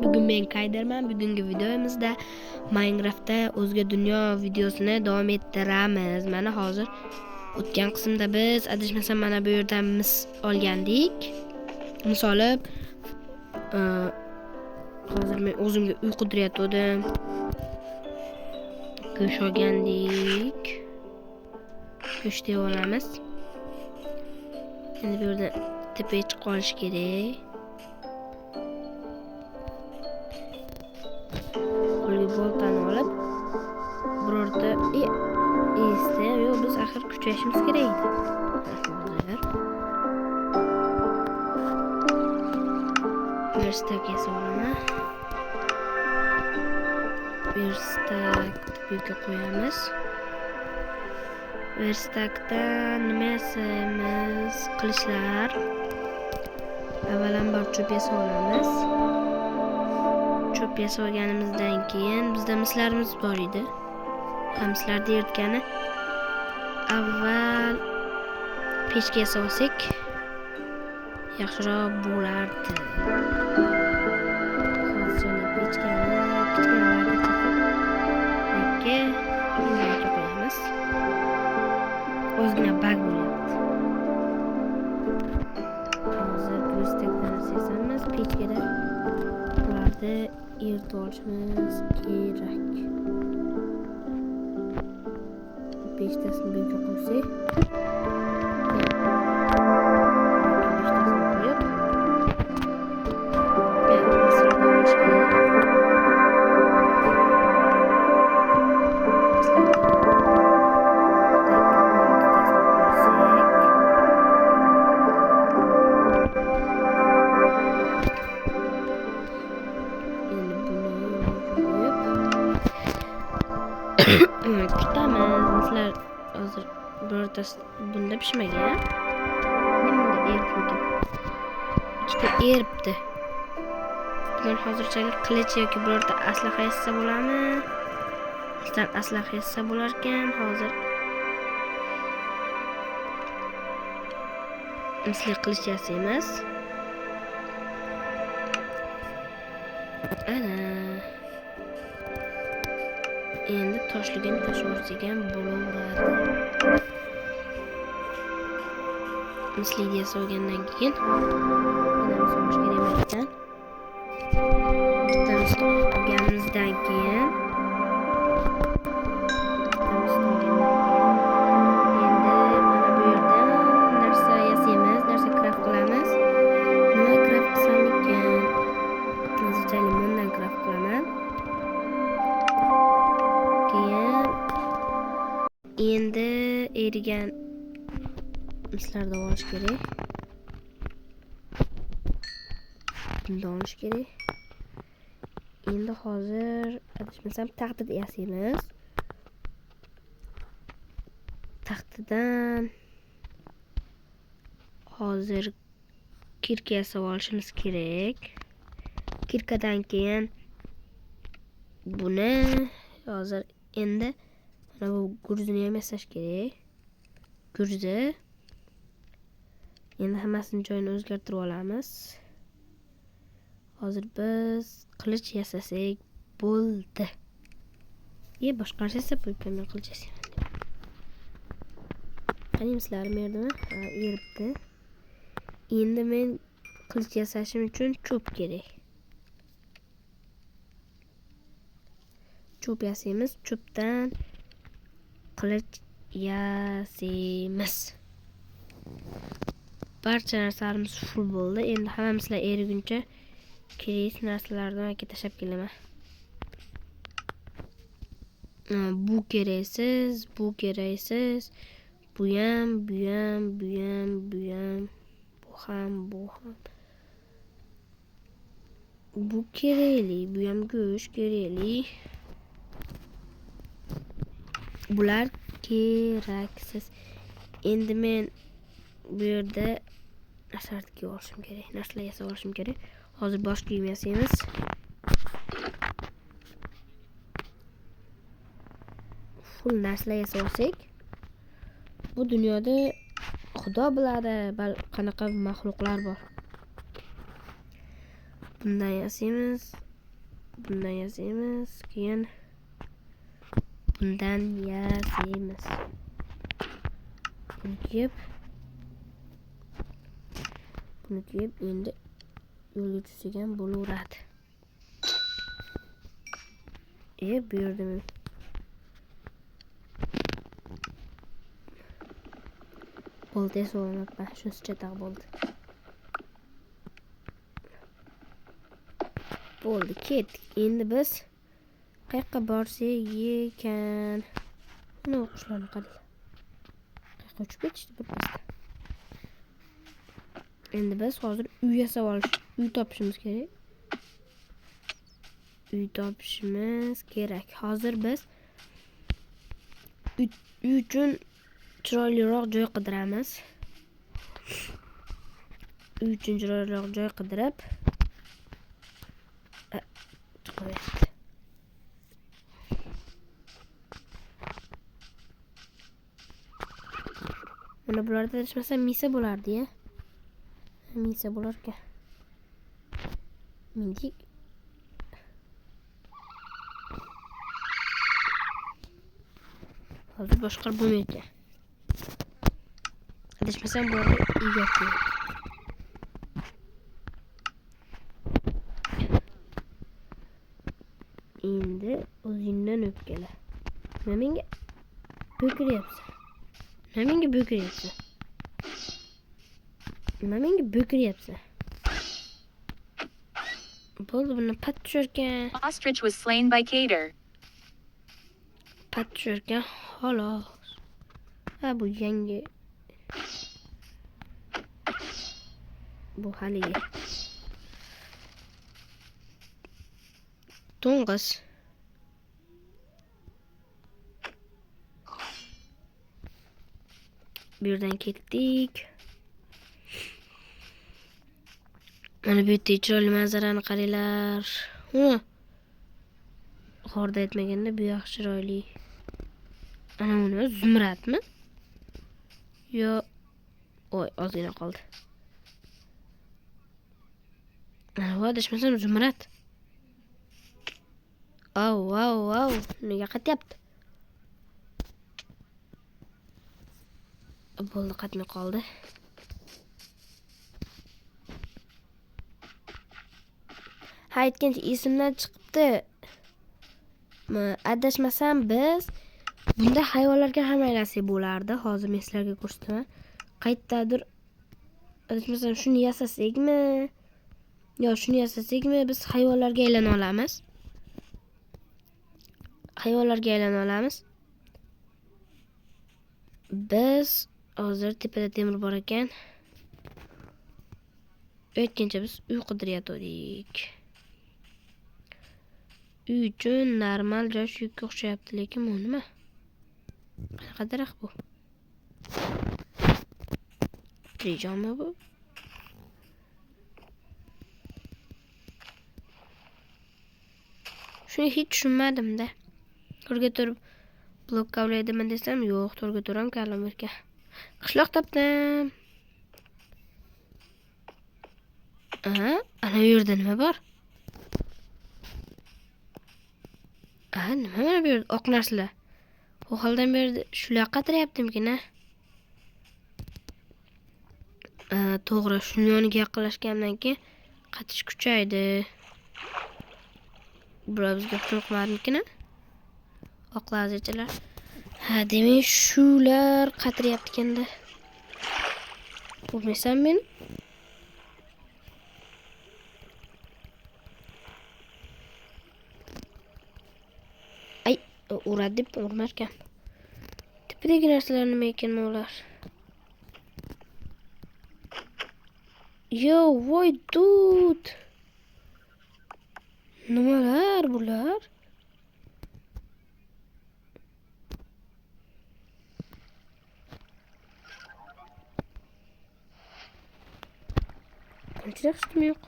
Bugun men Kayderman. Bugungi videomizda Minecraftda o'zga dunyo videosini davom ettiramiz. Mana hozir o'tgan qismda biz adashmasam mana bu yerdan mis olgandik. Mis olib, hozir men o'zimga uy qudirayotgandim. Go'sht olgandik. Go'sht yeb olamiz. Endi bu yerdan tepaga chiqib olish kerak. Qo'lga boltani olib birorta esda yo'q, biz axir kuchayishimiz kerak edi. Hozir verstak yasab olaman. Verstak bu yerga qo'yamiz. Verstakdan nima yasaymiz? Qilichlar. Avvalambor cho'p yasab olamiz. Cho'p yasab olganimizdan keyin bizda mislarimiz bor edi. Ha, mislarni eritgani avval pechka yasab olsak yaxshiroq bo'lardi. Hozircha pechkani kichkinalarga chaqib yoki qo'yamiz. Ozgina bag bo'lyapti. Hozir verstakdan narsa yasamiz. Pechkada ularni eritib olishimiz kerak. Beshtasini bu yerga qo'ysak, beshtasini qo'yib, mislarni olish kerak. Mislarni qo'ysak, endi buni qo'yib kutamiz. Mislar hozir birortasi bunda pishmagan. Nima bunda eribmikan? Ikkita eribdi. Bugun hozirchalik qilich yoki birorta aslaha yasa bo'ladimi? Mislar aslaha yasa bo'larkan hozir. Misli qilich yasaymiz. Ana. Endi toshligini tashlaversak ham bo'laveradi. Misli yasab olgandan keyin yana mis olish kerak ekan. Bitta mis olganimizdan keyin endi mana bu yerdan narsa yasaymiz, narsa craft qilamiz. Nima craft qilsam ekan? Hozircha limondan craft qilaman. Keyin endi erigan mislarni olish kerak. Bundan olish kerak. Endi hozir adashmasam taxta yasaymiz. Taxtadan hozir kirka yasab olishimiz kerak. Kirkadan keyin buni hozir endi mana bu gurzini ham yasash kerak. Gurzi. Endi hammasini joyini o'zgartirib olamiz. Hozir biz qilich yasasak bo'ldi. Boshqa narsa yasab qo'yibman, men qilich yasayman deb. Qani mislarim erdimi? Ha, eribdi. Endi men qilich yasashim uchun cho'p kerak. Cho'p yasaymiz, cho'pdan qilich yasaymiz. Barcha narsalarimiz full bo'ldi. Endi hamma mislar eriguncha kerak narsalarni yoki tashlab kelaman. Bu keraksiz, bu keraksiz, bu ham, bu ham, bu ham, bu ham, bu ham, bu ham. Bu kerakli, bu ham go'sht kerakli. Bular keraksiz. Endi men bu yerda narsalarni kiyib olishim kerak, narsalar yasab olishim kerak. Hozir bosh kiyim yasaymiz. Full narsalar yasab olsak, bu dunyoda Xudo biladi qanaqa maxluqlar bor. Bundan yasaymiz. Bundan yasaymiz. Keyin bundan yasaymiz. Buni kiyib, buni kiyib endi yo'lga tushsak ham bo'laveradi. Bu yerda men bolta yasab olmabman. Shunisi chataq bo'ldi. Bo'ldi, ketdik. Endi biz qayoqqa borsak ekan? Mana qushlarni qaranglar. Qayoqqa uchib ketishdi bir pasda. Endi biz hozir uy yasab olish, uy topishimiz kerak. Uy topishimiz kerak. Hozir biz uy uchun chiroyliroq joy qidiramiz. Uy uchun chiroyliroq joy qidirib chiqaverdi. Mana bularda adashmasam misa bo'lardi-ya. Misa bo'larkan. Mindik. Hozir boshqarib bo'lmayotgan. Adashmasam bu yerda ega. Endi o'zingdan o'pkala. Nima menga bo'kiryapsan? Nima menga bo'kiryapsan? Nima menga bo'kiryapsan? Bo'ldi, buni pat tusharkan. Ostrich was slain by Kader. Pat tusharkan, xolos. Ha, bu yangi. Bu haligi. To'ng'iz. Bu yerdan ketdik. Mana bu yerda chiroyli manzarani qaranglar. Xorda aytmaganda bu yoq chiroyli. Ana uni zumradmi? Yo, oy, ozgina qoldi. Ana bu adashmasam zumrad. Au, au, au, nega qatyapti? Bo'ldi, qatmay qoldi. Ha, aytgancha esimdan chiqibdi. Adashmasam biz bunda hayvonlarga ham aylansak bo'lardi. Hozir men sizlarga ko'rsataman. Qayerdadir adashmasam shuni yasasakmi? Yo, shuni yasasakmi biz hayvonlarga aylana olamiz. Hayvonlarga aylana olamiz. Biz hozir tepada temir bor ekan. Aytgancha biz uy qidirayotgandik. Uy uchun normal joy shu yerga o'xshayapti, lekin bu nima? Qanaqa daraxt bu? Tirik jonmi bu? Shuni hech tushunmadim-da. To'rga turib blok kavlaydiman desam, yo'q, to'rga turam kalam ekan. Qishloq topdim. Aha, ana u yerda nima bor? Aha, nima mana bu yerda oq narsalar? Xo'xaldan beri shular qatiryaptimikin, ha? To'g'ri, shuni yoniga yaqinlashgandan keyin qatish kuchaydi. Bular bizga hujum qilmadimikin, ha? Oq lazerchalar. Ha, demak shular qatiryapti-ekanda. Urmaysan meni? Ay, uradi deb urmarkan. Tepadagi narsalar nima ekan ular? Yo, voy dud. Nimalar bular? Qancha hech yo'q.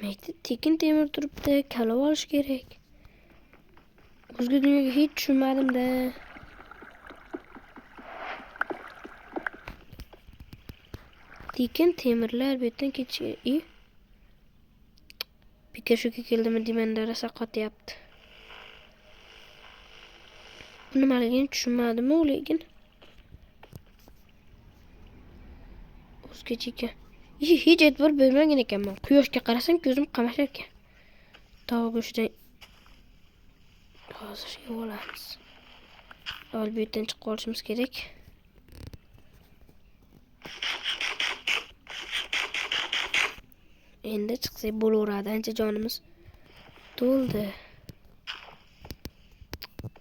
Mayda tekin temir turibdi, kalov olish kerak. O'zga dunyoga hech tushunmadim-da. Lekin temirlar bu yerdan ketish. Bekor shuga keldimi deymanda, rosa qotyapti. Bu nimaligini tushunmadim-u, lekin o'zgacha ekan. Hech e'tibor bermagan ekanman. Quyoshga qarasam ko'zim qamashar ekan. Tovuq go'shidan hozir yeb olamiz. Avval bu yerdan chiqib olishimiz kerak. Endi chiqsak bo'laveradi. Ancha jonimiz to'ldi.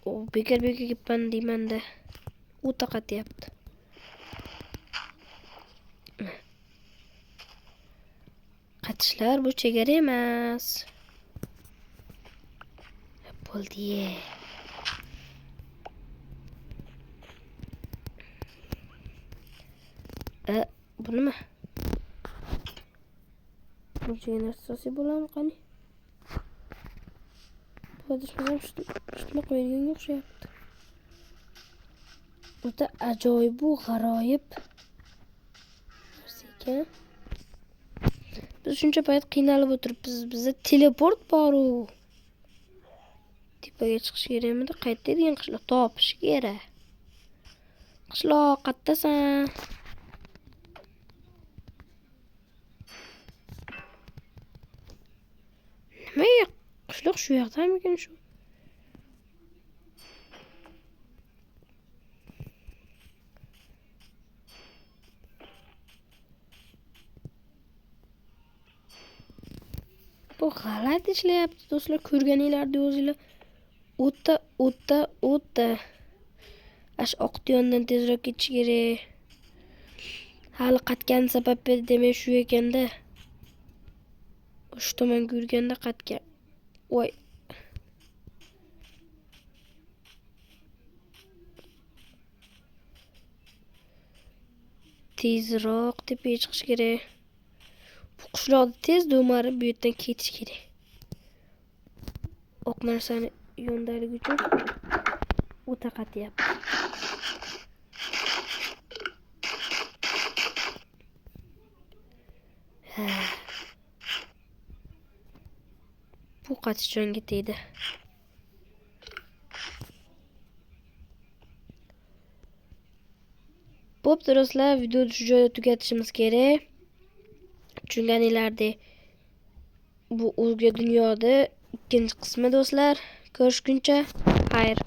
O, bekor bekor kelibman deymanda. O'ta qatyapti. Qatishlar bu chegara emas. Bo'ldi. Bu nima? Buncha narsa olsak bo'ladimi qani? Bu adashmasam shuni qo'yilganga o'xshayapti. O'ta ajoyib bu g'aroyib narsa ekan. Biz shuncha payt qiynalib o'tiribmiz. Bizda teleport bor-u. Tepaga chiqish kerakmidi? Qayerda degan qishloq topish kerak. Qishloq qayerdasan? Nimaga qishloq shu yoqdamikan shu? Bu g'alati ishlayapti do'stlar, ko'rganinglarni o'zinglar. O'ta, o'ta, o'ta. Ash oq tuyondan tezroq ketish kerak. Hali qatgan sabab demak shu ekanda. Shu tomonga yurganda qatgan. Voy. Tezroq tepaga chiqish kerak. Bu qishloqni tez do'marib bu yerdan ketish kerak. Oq narsani yondaligi uchun o'ta qatyapti. Ha. Bu qatish jonga tegdi. Bo'pti do'stlar, videoni shu joyda tugatishimiz kerak. Tushunganinglardek bu o'zga dunyoda ikkinchi qismi do'stlar. Ko'rishguncha xayr.